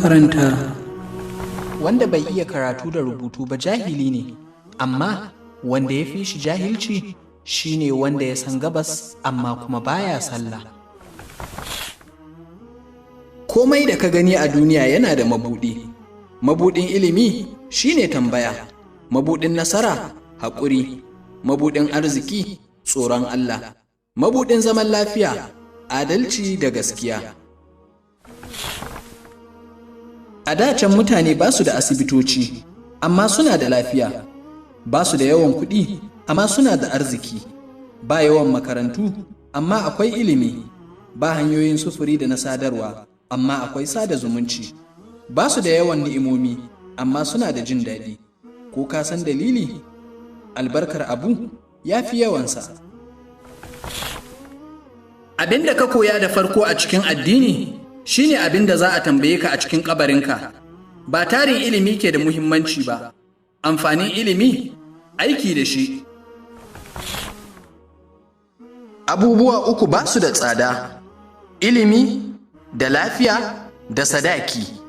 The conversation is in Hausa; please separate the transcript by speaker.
Speaker 1: Makaranta.
Speaker 2: Wanda bai iya karatu da rubutu ba jahili ne, amma wanda ya fi shi jahilci shine wanda ya san gabas amma kuma baya sallah. Komai da ka gani a duniya yana da mabuɗi. Mabuɗin ilimi shine tambaya, mabuɗin nasara haƙuri, mabuɗin arziki tsoron Allah, mabuɗin zaman lafiya adalci da gaskiya. A da can mutane ba su da asibitoci, amma suna da lafiya, ba su da yawan kuɗi, amma suna da arziki, ba yawan makarantu, amma akwai ilimi, ba hanyoyin sufuri da na sadarwa, amma akwai sada zumunci, ba su da yawan ni'imomi, amma suna da jin daɗi. Ko ka san dalili? Albarkar abu ya fi yawansa. Abin da ka koya da farko a cikin addini shine abin da za a tambaye ka a cikin kabarinka. Ba tarin ilimi ke da muhimmanci ba, amfanin ilimi aiki da shi. Abubuwa uku ba su da tsada: ilimi da lafiya da sadaki.